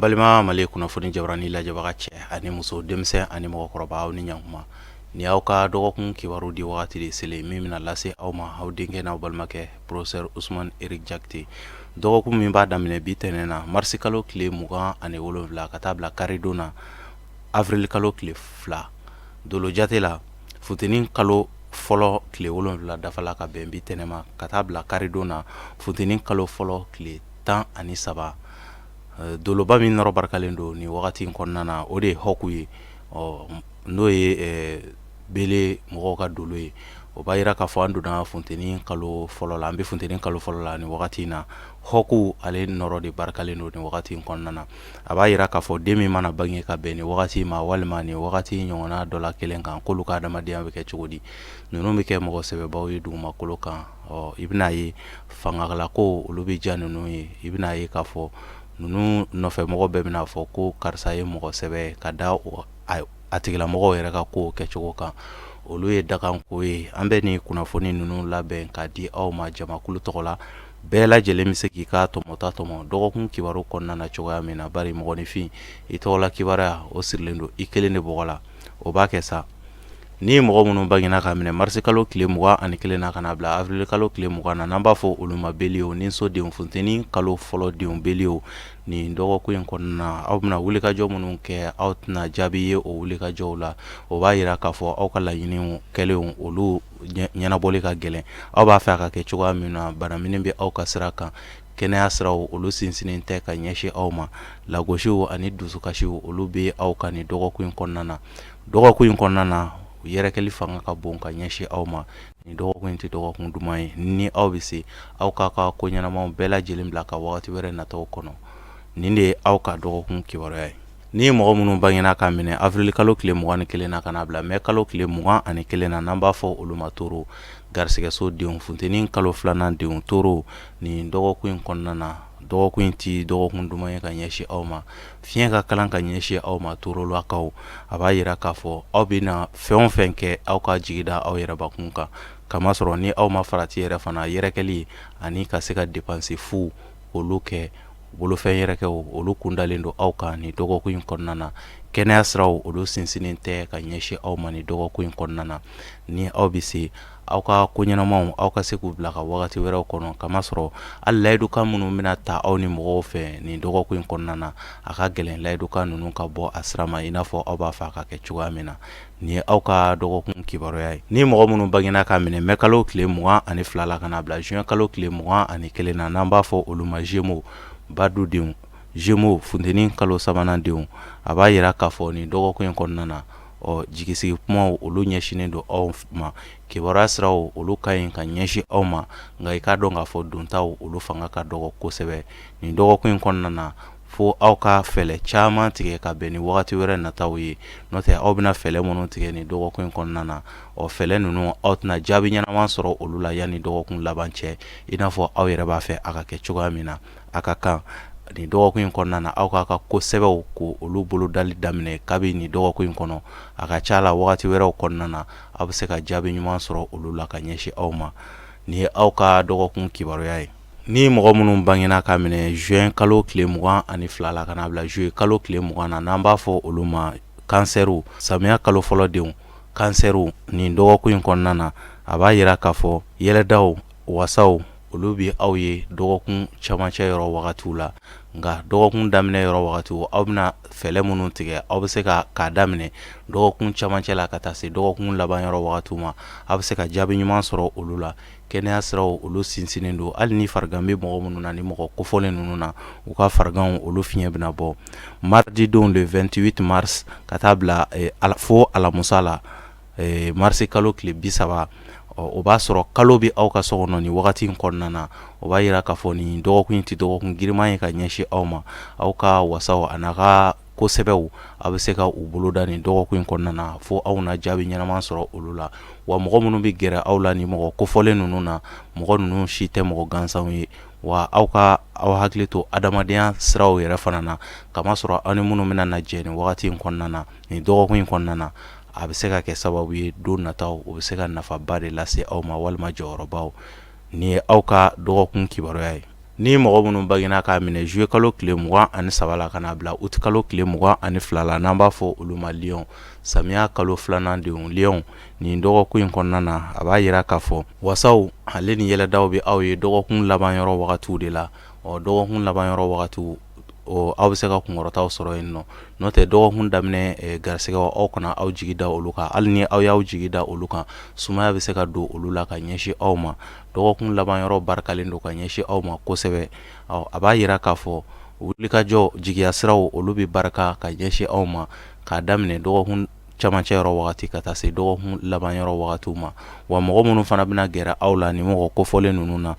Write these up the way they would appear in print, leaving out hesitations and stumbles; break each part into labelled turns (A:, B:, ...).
A: Balima Mali kunnafoni jabarani lajɛbaga cɛ ani muso, denmisɛn ani mɔgɔkɔrɔba, aw ni ɲankuma. Ni aw ka dɔgɔkun kibaru di wagati de selen min bɛna lase aw ma, aw denkɛ n'aw balimakɛ professeur Usumani Eric Jakite. Dɔgɔkun min b'a daminɛ bi tɛnɛn na, marisi kalo tile 27, ka taa bila karidon na, avril kalo tile 2. Dolo jate la, funteni kalo fɔlɔ tile 7 dafala ka bɛn bi tɛnɛn ma, ka taa bila karidon na, funteni kalo fɔlɔ tile 13. Doloba min nɔrɔ barikalen don nin wagati in kɔnɔna na, o de ye hɔku ye. Ɔ n'o ye bélier mɔgɔw ka dolo ye, o b'a jira k'a fɔ an donna funteni kalo fɔlɔ la. An bɛ funteni kalo fɔlɔ la nin wagati in na. Hɔku, ale nɔrɔ de barikalen don nin wagati in kɔnɔna na. A b'a jira k'a fɔ den min mana bange ka bɛn nin wagati ma, walima nin wagati ɲɔgɔnna dɔ la kelen kan, k'olu ka adamadenya bɛ kɛ cogo di? Ninnu bɛ kɛ mɔgɔ sɛbɛbaw ye dugumakolo kan. Ɔ i bɛna a ye fangalako olu bɛ diya ninnu ye. I bɛna a ye k'a fɔ ninnu nɔfɛ mɔgɔ bɛɛ bɛna fɔ ko karisa ye mɔgɔ sɛbɛ ka da a tigilamɔgɔw yɛrɛ ka ko kɛcogo kan. Olu ye dakanko ye. An bɛ nin kunnafoni ninnu labɛn k'a di aw ma jamakulu tɔgɔ la. Bɛɛ lajɛlen bɛ se k'i ka tɔmɔta tɔmɔ dɔgɔkun kibaru kɔnɔna na cogoya min na, bari mɔgɔninfin, i tɔgɔla kibaruya, o sirilen don i kelen de bɔgɔ la. O b'a kɛ sa, ni mɔgɔ minnu bangena ka minɛ marisi kalo tile 21 na ka na bila avril kalo tile 20 na, n'an b'a fɔ olu ma bélier, ni so denw, funteni kalo fɔlɔ denw, bélier, nin dɔgɔkun in kɔnɔna na, aw bɛna wulikajɔ minnu kɛ, aw tɛna jaabi ye o wulikajɔw la. O b'a jira k'a fɔ aw ka laɲiniw kɛlenw, olu ɲɛnabɔli ka gɛlɛn. Aw b'a fɛ a ka kɛ cogoya min na, banamini bɛ aw ka sira kan. Kɛnɛya siraw, olu sinsinnen tɛ ka ɲɛsin aw ma. Lagosiw ani dusukasiw, olu bɛ aw kan nin dɔgɔkun in kɔnɔna na. Dɔgɔkun in kɔnɔna na, yɛrɛkɛli fanga ka bon ka ɲɛsin aw ma. Nin dɔgɔkun in tɛ dɔgɔkun duman ye. Ni aw bɛ se, aw k'a ka ko ɲɛnamaw bɛɛ lajɛlen bila ka wagati wɛrɛ nataw kɔnɔ. Nin de ye aw ka dɔgɔkun kibaruya ye. Ni mɔgɔ minnu bangena ka minɛ avril kalo tile 21 na ka na bila mai kalo tile 21 na, n'an b'a fɔ olu ma taureau, garisɛgɛso denw, funteni kalo filanan denw, taureau, nin dɔgɔkun in kɔnɔna na, dɔgɔkun in tɛ dɔgɔkun duman ye ka ɲɛsin aw ma. Fiɲɛ ka kalan ka ɲɛsin aw ma, taureaulakaw. A b'a jira k'a fɔ aw bɛna fɛn o fɛn kɛ, aw ka jigi da aw yɛrɛbakun kan, kamasɔrɔ ni aw ma farati yɛrɛ fana, yɛrɛkɛli ani ka se ka dépense fu olu kɛ, bolofɛn yɛrɛkɛw, olu kundalen don aw kan nin dɔgɔkun in kɔnɔna na. Kɛnɛya siraw, olu sinsinnen tɛ ka ɲɛsin aw ma nin dɔgɔkun in kɔnɔna na. Ni aw bɛ se, aw ka ko ɲɛnamaw, aw ka se k'u bila ka wagati wɛrɛw kɔnɔ, kamasɔrɔ hali layidukan minnu bɛna ta aw ni mɔgɔw fɛ nin dɔgɔkun in kɔnɔna na, a ka gɛlɛn layidukan ninnu ka bɔ a sira ma i n'a fɔ aw b'a fɛ a ka kɛ cogoya min na. Nin ye aw ka dɔgɔkun kibaruya ye. Ni mɔgɔ minnu bangena ka minɛ mai kalo tile 22 la ka na bila juin kalo tile 21 na, n'an b'a fɔ olu ma Gémeaux, badu denw, Gémeaux, funteni kalo sabanan denw, a b'a jira k'a fɔ nin dɔgɔkun in kɔnɔna na, ɔ jigisigi kumaw, olu ɲɛsinnen don aw ma. Kibaruya siraw, olu ka ɲi ka ɲɛsin aw ma, nka i k'a dɔn k'a fɔ dontaw, olu fanga ka dɔgɔ kosɛbɛ nin dɔgɔkun in kɔnɔna na, fo aw ka fɛɛrɛ caman tigɛ ka bɛn ni wagati wɛrɛ nataw ye. N'o tɛ, aw bɛna fɛɛrɛ minnu tigɛ nin dɔgɔkun in kɔnɔna na, ɔ fɛɛrɛ ninnu, aw tɛna jaabi ɲɛnama sɔrɔ olu la yanni dɔgɔkun laban cɛ, i n'a fɔ aw yɛrɛ b'a fɛ a ka kɛ cogoya min na. A ka kan nin dɔgɔkun in kɔnɔna na, aw k'a ka ko sɛbɛw ko olu bolodali daminɛ kabi nin dɔgɔkun in kɔnɔ. A ka ca la, wagati wɛrɛw kɔnɔna na, aw bɛ se ka jaabi ɲuman sɔrɔ olu la ka ɲɛsin aw ma. Nin ye aw ka dɔgɔkun kibaruya ye. Ni mɔgɔ minnu bangena ka minɛ juin kalo tile 22 la ka na bila juillet kalo tile 20 na, n'an b'a fɔ olu ma kansɛriw, samiya kalo fɔlɔ denw, kansɛriw, nin dɔgɔkun in kɔnɔna na, a b'a jira k'a fɔ yɛlɛdaw, wasaw, olu bɛ aw ye dɔgɔkun camancɛ yɔrɔ wagatiw la. Nka dɔgɔkun daminɛ yɔrɔ wagatiw, aw bɛna fɛɛrɛ minnu tigɛ, aw bɛ se ka k'a daminɛ dɔgɔkun camancɛ la ka taa se dɔgɔkun laban yɔrɔ wagatiw ma, aw bɛ se ka jaabi ɲuman sɔrɔ olu la. Kɛnɛya siraw, olu sinsinnen don. Hali ni farigan bɛ mɔgɔ minnu na, ni mɔgɔ kofɔlen ninnu na, u ka fariganw, olu fiɲɛ bɛna bɔ mardi don, le 28 mars, ka taa bila fo alamusa la, marisi kalo tile 30. O b'a sɔrɔ kalo bɛ aw ka so kɔnɔ nin wagati in kɔnɔna na. O b'a jira k'a fɔ nin dɔgɔkun in tɛ dɔgɔkun giriman ye ka ɲɛsin aw ma. Aw ka wasaw a n'a ka ko sɛbɛw, aw bɛ se ka u boloda nin dɔgɔkun in kɔnɔna na, fo aw na jaabi ɲɛnama sɔrɔ olu la. Wa mɔgɔ minnu bɛ gɛrɛ aw la ni mɔgɔ kofɔlen ninnu na, mɔgɔ ninnu si tɛ mɔgɔ gansanw ye. Wa aw ka aw hakili to adamadenya siraw yɛrɛ fana na, kamasɔrɔ aw ni minnu bɛna na jɛ nin wagati in kɔnɔna na, nin dɔgɔkun in kɔnɔna na, a bɛ se ka kɛ sababu ye don nataw, o bɛ se ka nafaba de lase aw ma walima jɔyɔrɔbaw. Nin ye aw ka dɔgɔkun kibaruya ye. Ni mɔgɔ minnu bangena k'a minɛ juillet kalo tile 23 la ka n'a bila août kalo tile 22 la, n'an b'a fɔ olu ma lion, samiya kalo filanan denw, lion, nin dɔgɔkun in kɔnɔna na, a b'a jira k'a fɔ wasaw ale ni yɛlɛdaw bɛ aw ye dɔgɔkun laban yɔrɔ wagatiw de la. Ɔ dɔgɔkun laban yɔrɔ wagatiw, aw bɛ se ka kunkɔrɔtaw sɔrɔ yen nɔ. N'o tɛ, dɔgɔkun daminɛ garisɛgɛw, aw kana aw jigi da olu kan. Hali ni aw y'aw jigi da olu kan, sumaya bɛ se ka don olu la ka ɲɛsin aw ma. Dɔgɔkun laban yɔrɔ barikalen don ka ɲɛsin aw ma kosɛbɛ. Ɔ a b'a jira k'a fɔ wulikajɔ jigiya siraw, olu bɛ barika ka ɲɛsin aw ma k'a daminɛ dɔgɔkun camancɛ yɔrɔ wagati ka taa se dɔgɔkun laban yɔrɔ wagatiw ma. Wa mɔgɔ minnu fana bɛna gɛrɛ aw la nin mɔgɔ kofɔlen ninnu na,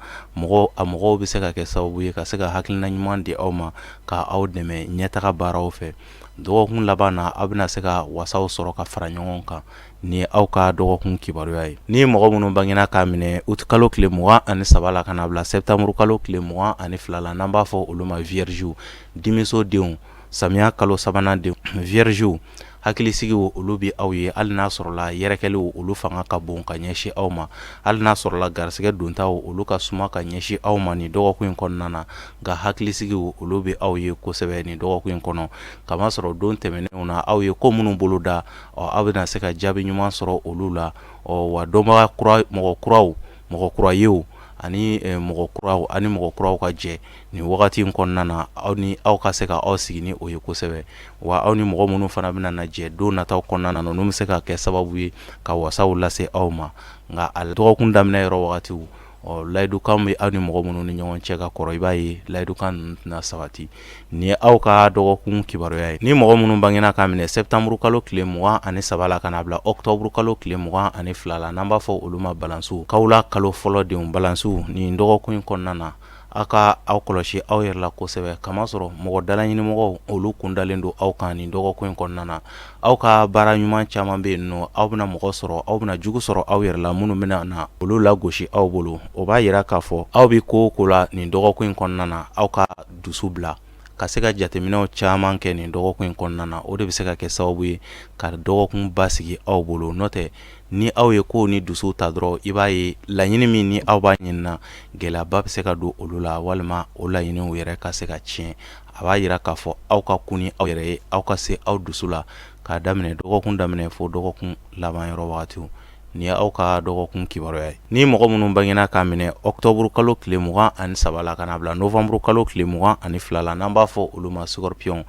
A: a mɔgɔw bɛ se ka kɛ sababu ye ka se ka hakilina ɲuman di aw ma ka aw dɛmɛ ɲɛtaga baaraw fɛ. Dɔgɔkun laban na, aw bɛna se ka wasaw sɔrɔ ka fara ɲɔgɔn kan. Ni aw ka dɔgɔkun kibaruya ye, ni mɔgɔ minnu bangena k'a minɛ août kalo tile 23 la ka n'a bila septembre kalo tile 22 la, n'an b'a fɔ olu ma vierge, dimiso denw, samiya kalo sabanan denw, vierge, hakilisigiw olu bɛ aw ye, hali n'a sɔrɔla yɛrɛkɛliw olu fanga ka bon ka ɲɛsin aw ma, hali n'a sɔrɔla garisɛgɛ dontaw olu ka suma ka ɲɛsin aw ma nin dɔgɔkun in kɔnɔna na. Nka hakilisigiw olu bɛ aw ye kosɛbɛ nin dɔgɔkun in kɔnɔ, kamasɔrɔ don tɛmɛnenw na, aw ye ko minnu bolo da, ɔ aw bɛna se ka jaabi ɲuman sɔrɔ olu la. Ɔ wa dɔnbaga kura, mɔgɔ kuraw, mɔgɔ kura yew ani mɔgɔ kuraw ani mɔgɔ kuraw ka jɛ nin wagati in kɔnɔna na, aw ni aw ka se ka aw sigi ni o ye kosɛbɛ. Wa aw ni mɔgɔ minnu fana bɛna na jɛ don nataw kɔnɔna na, ninnu bɛ se ka kɛ sababu ye ka wasaw lase aw ma. Nka a dɔgɔkun daminɛ yɔrɔ wagatiw, ɔ layidukan bɛ aw ni mɔgɔ minnu ni ɲɔgɔn cɛ ka kɔrɔ, i b'a ye layidukan ninnu tɛna sabati. Nin ye aw ka dɔgɔkun kibaruya ye. Ni mɔgɔ minnu bangena k'a minɛ septembre kalo tile 23 la ka n'a bila octobre kalo tile 22 la, n'an b'a fɔ olu ma balansiw, kawula kalo fɔlɔ denw, balansiw, nin dɔgɔkun in kɔnɔna na, aw ka aw kɔlɔsi aw yɛrɛ la kosɛbɛ, kamasɔrɔ mɔgɔ dalaɲinimɔgɔw olu kun dalen don aw kan nin dɔgɔkun in kɔnɔna na. Aw ka baara ɲuman caman bɛ yen nɔ, aw bɛna mɔgɔ sɔrɔ, aw bɛna jugu sɔrɔ aw yɛrɛ la minnu bɛna na olu lagosi aw bolo. O b'a jira k'a fɔ aw bɛ ko o ko la nin dɔgɔkun in kɔnɔna na, aw ka dusu bila ka se ka jateminɛw caman kɛ nin dɔgɔkun in kɔnɔna na. O de bɛ se ka kɛ sababu ye ka dɔgɔkun basigi aw bolo. N'o tɛ, ni aw ye kow ni dusu ta dɔrɔn, i b'a ye laɲini min ni aw b'a ɲinina, gɛlɛyaba bɛ se ka don olu la, walima o laɲiniw yɛrɛ ka se ka tiɲɛ. A b'a jira k'a fɔ aw ka kun ni aw yɛrɛ ye, aw ka se aw dusu la k'a daminɛ dɔgɔkun daminɛ fo dɔgɔkun laban yɔrɔ wagatiw. Nin ye aw ka dɔgɔkun kibaruya ye. Ni mɔgɔ minnu bangena k'a minɛ octobre kalo tile 23 la ka n'a bila novembre kalo tile 22 la, n'an b'a fɔ olu ma scorpion,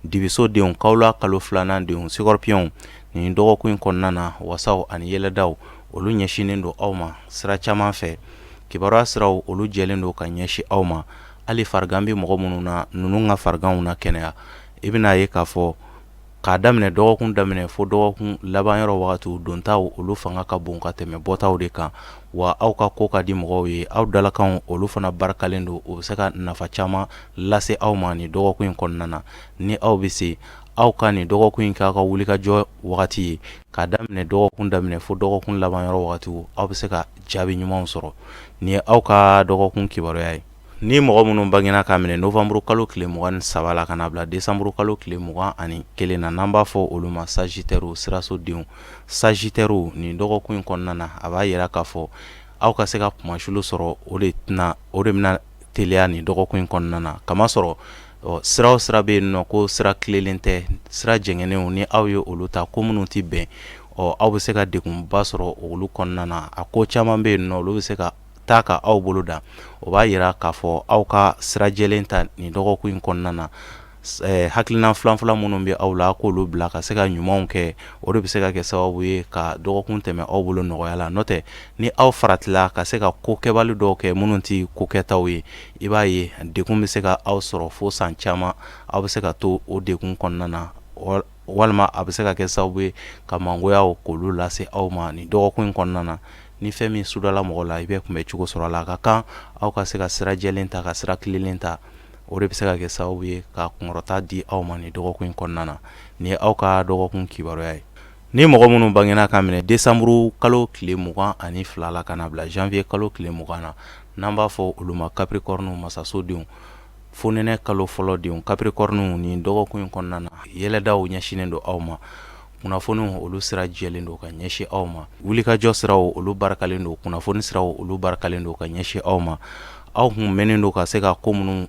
A: dibiso denw, kawula kalo filanan denw, scorpion, nin dɔgɔkun in kɔnɔna na, wasaw ani yɛlɛdaw olu ɲɛsinnen don aw ma sira caman fɛ. Kibaruya siraw olu jɛlen don ka ɲɛsin aw ma. Hali farigan bɛ mɔgɔ minnu na, ninnu ka fariganw na kɛnɛya. I bɛna ye k'a fɔ k'a daminɛ dɔgɔkun daminɛ fo dɔgɔkun laban yɔrɔ wagatiw, dontaw olu fanga ka bon ka tɛmɛ bɔtaw de kan. Wa aw ka ko ka di mɔgɔw ye, aw dalakanw olu fana barikalen don, o bɛ se ka nafa caman lase aw ma nin dɔgɔkun in kɔnɔna na. Ni aw bɛ se, aw ka nin dɔgɔkun in k'aw ka wulikajɔ wagati ye, k'a daminɛ dɔgɔkun daminɛ fo dɔgɔkun laban yɔrɔ wagatiw, aw bɛ se ka jaabi ɲumanw sɔrɔ. Nin ye aw ka dɔgɔkun kibaruya ye. Ni mɔgɔ minnu bangena k'a minɛ novembre kalo tile 23 la ka n'a bila décembre kalo tile 21 na, n'an b'a fɔ olu ma sagittaire, siraso denw, sagittaire, nin dɔgɔkun in kɔnɔna na, a b'a jira k'a fɔ aw ka se ka kunmasulu sɔrɔ, o de tɛna, o de bɛna teliya nin dɔgɔkun in kɔnɔna na, kamasɔrɔ sira o sira bɛ yen nɔ ko sira tilennen tɛ, sira jɛngɛnenw, ni aw ye olu ta, ko minnu tɛ bɛn, ɔ aw bɛ se ka degunba sɔrɔ olu kɔnɔna na. A ko caman bɛ yen nɔ, olu bɛ se ka taa ka aw bolo dan. O b'a jira k'a fɔ aw ka sira jɛlen ta nin dɔgɔkun in kɔnɔna na. Hakilina filanfilan minnu bɛ aw la, k'olu bila ka se ka ɲumanw kɛ, o de bɛ se ka kɛ sababu ye ka dɔgɔkun tɛmɛ aw bolo nɔgɔya la. N'o tɛ, ni aw faratila ka se ka ko kɛbali dɔw kɛ minnu tɛ ko kɛtaw ye, i b'a ye degun bɛ se ka aw sɔrɔ fo san caman, aw bɛ se ka to o degun kɔnɔna na, walima a bɛ se ka kɛ sababu ye ka mangoyaw k'olu lase aw ma nin dɔgɔkun in kɔnɔna na. Ni fɛn min sudala mɔgɔ la, i bɛ kunbɛ cogo sɔrɔ a la. A ka kan aw ka se ka sira jɛlen ta, ka sira tilennen ta, o de bɛ se ka kɛ sababu ye ka kunkɔrɔta di aw ma nin dɔgɔkun in kɔnɔna na. Nin ye aw ka dɔgɔkun kibaruya ye. Ni mɔgɔ minnu bangena k'a minɛ décembre kalo tile 22 la ka na bila janvier kalo tile 20 na, n'an b'a fɔ olu ma capricorne, masasodenw, fonɛnɛ kalo fɔlɔ denw, capricorne, nin dɔgɔkun in kɔnɔna na, yɛlɛdaw ɲɛsinnen don aw ma, kunnafoniw olu sira jɛlen don ka ɲɛsin aw ma, wulikajɔ siraw olu barikalen don, kunnafoni siraw olu barikalen don ka ɲɛsin aw ma. Aw kun mɛnnen don ka se ka ko minnu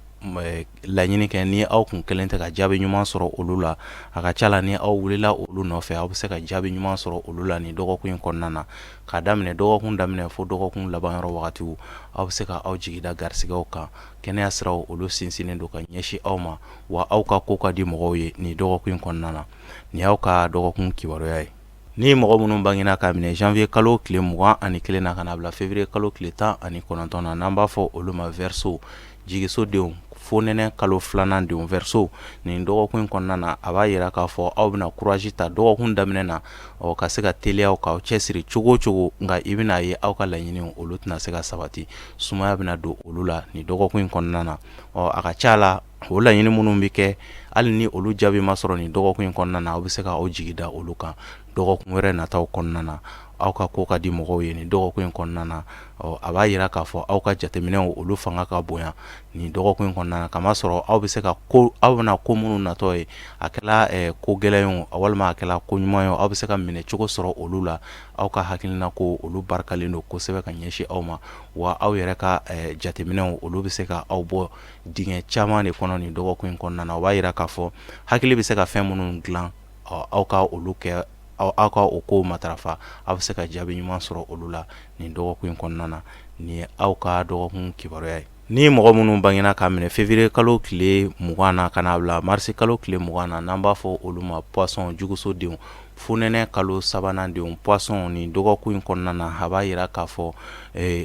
A: laɲini kɛ, ni aw kun kelen tɛ ka jaabi ɲuman sɔrɔ olu la, a ka ca la ni aw wulila olu nɔfɛ, aw bɛ se ka jaabi ɲuman sɔrɔ olu la nin dɔgɔkun in kɔnɔna na. K'a daminɛ dɔgɔkun daminɛ fo dɔgɔkun laban yɔrɔ wagatiw, aw bɛ se ka aw jigi da garisigɛw kan. Kɛnɛya siraw olu sinsinnen don ka ɲɛsin aw ma, wa aw ka ko ka di mɔgɔw ye nin dɔgɔkun in kɔnɔna na. Nin y'aw ka dɔgɔkun kibaruya ye. Ni mɔgɔ minnu bangena k'a minɛ janvier kalo tile 21 na ka na bila février kalo tile 19 na, n'an b'a fɔ olu ma Verseau, jigiso denw, fonɛnɛ kalo filanan denw, Verseau, nin dɔgɔkun in kɔnɔna na, a b'a yira k'a fɔ aw bɛna courage ta dɔgɔkun daminɛ na, ɔ ka se ka teliya k'aw cɛsiri cogo o cogo, nka i bɛna ye aw ka laɲiniw olu tɛna se ka sabati. Sumaya bɛna don olu la nin dɔgɔkun in kɔnɔna na. Ɔ a ka ca la, o laɲini minnu bɛ kɛ, hali ni olu jaabi ma sɔrɔ nin dɔgɔkun in kɔnɔna na, aw bɛ se ka aw jigi da olu kan dɔgɔkun wɛrɛ nataw kɔnɔna na. Aw ka ko ka di mɔgɔw ye nin dɔgɔkun in kɔnɔna na. Ɔ a b'a yira k'a fɔ aw ka jateminɛw olu fanga ka bonya nin dɔgɔkun in kɔnɔna na, kamasɔrɔ aw bɛ se ka ko, aw bɛna ko minnu natɔ ye, a kɛla ko gɛlɛn ye walima a kɛla ko ɲuman ye, aw bɛ se ka minɛ cogo sɔrɔ olu la. Aw ka hakilina ko olu barikalen don kosɛbɛ ka ɲɛsin aw ma, wa aw yɛrɛ ka jateminɛw olu bɛ se ka aw bɔ dingɛ caman de kɔnɔ nin dɔgɔkun in kɔnɔna na. O b'a yira k'a fɔ hakili bɛ se ka fɛn minnu dilan, aw ka olu kɛ, aw ka o kow matarafa, aw bɛ se ka jaabi ɲuman sɔrɔ olu la nin dɔgɔkun in kɔnɔna na. Nin ye aw ka dɔgɔkun kibaruya ye. Ni mɔgɔ minnu bangena k'a minɛ février kalo tile 20 na ka n'a bila mars kalo tile 20 na, n'an b'a fɔ olu ma poisson, juguso denw, fonɛnɛ kalo sabanan denw, poisson, nin dɔgɔkun in kɔnɔna na, a b'a yira k'a fɔ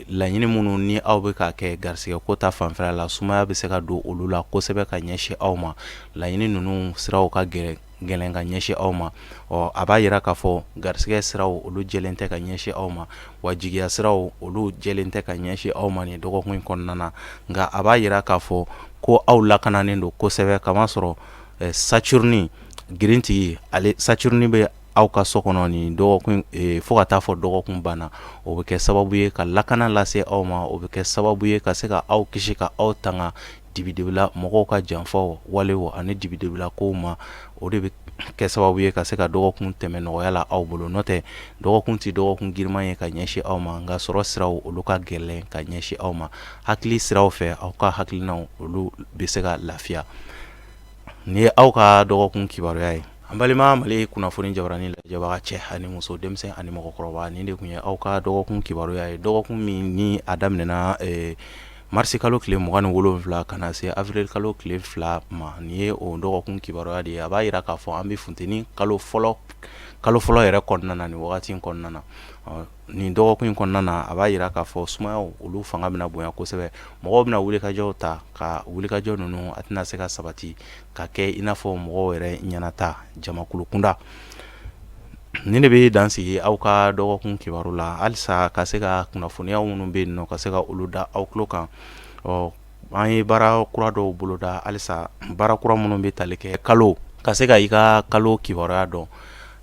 A: laɲini minnu ni aw bɛ k'a kɛ garisɛgɛ ko ta fanfɛla la, sumaya bɛ se ka don olu la kosɛbɛ ka ɲɛsin aw ma. Laɲini ninnu siraw ka gɛlɛn ka ɲɛsin aw ma. Ɔ a b'a yira k'a fɔ garisɛgɛ siraw olu jɛlen tɛ ka ɲɛsin aw ma, wa jigiya siraw olu jɛlen tɛ ka ɲɛsin aw ma nin dɔgɔkun in kɔnɔna na. Nka a b'a yira k'a fɔ ko aw lakananen don kosɛbɛ, kamasɔrɔ Saturne girintigi, ale Saturne bɛ aw ka so kɔnɔ nin dɔgɔkun fo ka taa fɔ dɔgɔkun banna. O bɛ kɛ sababu ye ka lakana lase aw ma, o bɛ kɛ sababu ye ka se ka aw kisi ka aw tanga dibidibila mɔgɔw ka janfaw walew ani dibidibila kow ma. O de bɛ kɛ sababu ye ka se ka dɔgɔkun tɛmɛ nɔgɔya la aw bolo. N'o tɛ, dɔgɔkun tɛ dɔgɔkun giriman ye ka ɲɛsin aw ma, nka sɔrɔ siraw olu ka gɛlɛn ka ɲɛsin aw ma. Hakili siraw fɛ, aw ka hakilinaw olu bɛ se ka lafiya. Nin ye aw ka dɔgɔkun kibaruya ye. An balima Mali kunnafoni jabarani lajɛbaga, cɛ ani muso, denmisɛn ani mɔgɔkɔrɔba, nin de tun ye aw ka dɔgɔkun kibaruya ye. Dɔgɔkun min ni a daminɛna marisi kalo tile 27 ka na se avril kalo tile 2 ma, nin ye o dɔgɔkun kibaruya de ye. A b'a yira k'a fɔ an bɛ funteni kalo fɔlɔ, kalo fɔlɔ yɛrɛ kɔnɔna na nin wagati in kɔnɔna na. Nin dɔgɔkun in kɔnɔna na, a b'a yira k'a fɔ sumayaw olu fanga bɛna bonya kosɛbɛ. Mɔgɔw bɛna wulikajɔw ta, ka wulikajɔ ninnu a tɛna se ka sabati ka kɛ i n'a fɔ mɔgɔw yɛrɛ ɲɛnata jamakulu kunda. Nin de bɛ dan sigi aw ka dɔgɔkun kibaru la. Halisa ka se ka kunnafoniya minnu bɛ yen nɔ, ka se ka olu da aw tulo kan, ɔ an ye baara kura dɔw boloda halisa, baara kura minnu bɛ tali kɛ kalo, ka se ka i ka kalo kibaruya dɔn.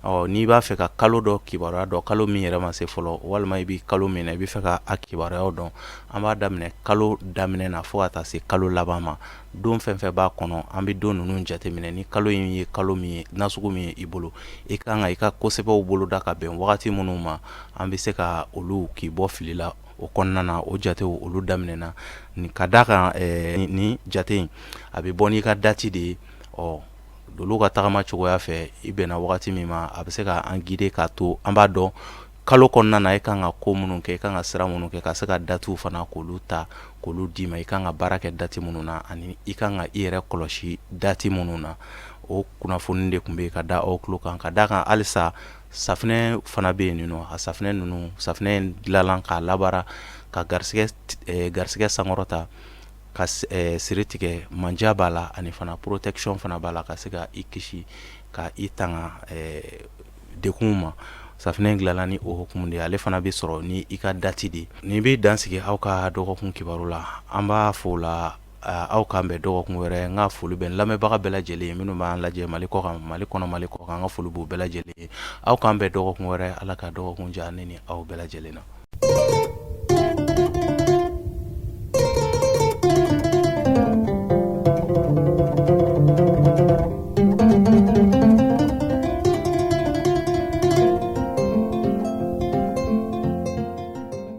A: Ɔ n'i b'a fɛ ka kalo dɔ kibaruya dɔn, kalo min yɛrɛ ma se fɔlɔ, walima i bɛ kalo min na, i bɛ fɛ ka a kibaruya dɔn, an b'a daminɛ kalo daminɛ na fo ka taa se kalo laban ma. Don fɛn fɛn b'a kɔnɔ, an bɛ don ninnu jateminɛ. Ni kalo in ye kalo min ye, nasugu min ye i bolo, i ka kan ka i ka kosɛbɛw boloda ka bɛn wagati minnu ma, an bɛ se ka olu k'i bɔ fili la o kɔnɔna na. O jatew olu daminɛna ka da kan. Ni jate in, a bɛ bɔ n'i ka date de ye. Ɔ dolo ka tagama cogoya fɛ, i bɛnna wagati min ma, a bɛ se ka an guider k'a to an b'a dɔn kalo kɔnɔna na i kan ka ko minnu kɛ, i kan ka sira minnu kɛ, ka se ka datew fana k'olu ta k'olu d'i ma, i kan ka baara kɛ date minnu na ani i kan ka i yɛrɛ kɔlɔsi date minnu na. O kunnafoni de tun bɛ ka da aw tulo kan. Ka da kan halisa, safinɛ fana bɛ yen nɔ. A safinɛ ninnu, safinɛ dilanla k'a labaara ka garisɛgɛ sankɔrɔta, ka siri tigɛ, manja b'a la ani fana protection fana b'a la, ka se ka i kisi ka i tanga degun ma. Safinɛ dilanla ni o hukumu de ye. Ale fana bɛ sɔrɔ ni i ka date de ye. Nin bɛ dan sigi aw ka dɔgɔkun kibaru la. An b'a fɔ la, aw k'an bɛn dɔgɔkun wɛrɛ. N ka foli bɛ lamɛnbaga bɛɛ lajɛlen ye minnu b'an lajɛ Mali kɔ kan, Mali kɔnɔ, Mali kɔ kan. An ka foli b'u bɛɛ lajɛlen ye. Aw k'an bɛn dɔgɔkun wɛrɛ. Ala ka dɔgɔkun diya ne ni aw bɛɛ lajɛlen na.